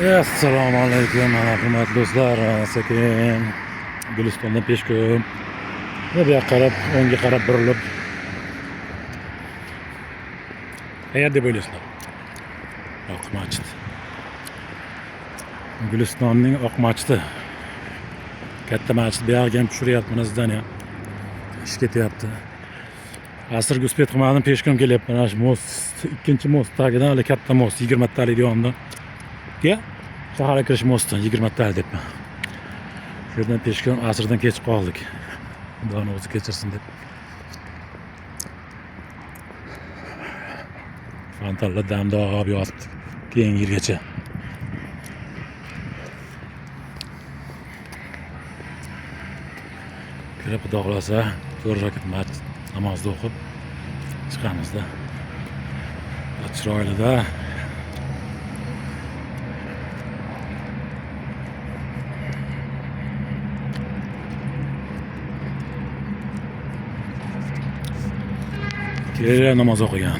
Assalomu alaykum, mana hurmatli do'stlar, sekin Gulistondan peshkom. Va bu yoqqa qarab, o'ngga qarab burilib. Qayerda deb o'ylaysizlar? Oq machit. Gulistonning oq machiti. Katta machit, bu yog'iga ham tushiryapti, mana здание. Ish ketyapti. Asrga успеть qilmadim, пешком kelyapman. Mana shu мост, ikkinchi мост tagidan hali katta мост, 20 talik yonida. Ya, shaharga kirish мост i 20 talik debman. Shu yerdan пешком asrdan kech qoldik. Xudoni o'zi kechirsin deb. Fontanlar damda olib yotibdi keyingi yilgacha. Kirib, xudo xohlasa, 4 rakat namozni o'qib chiqamizda. Chiroylida. Keyin namoz o'qigan.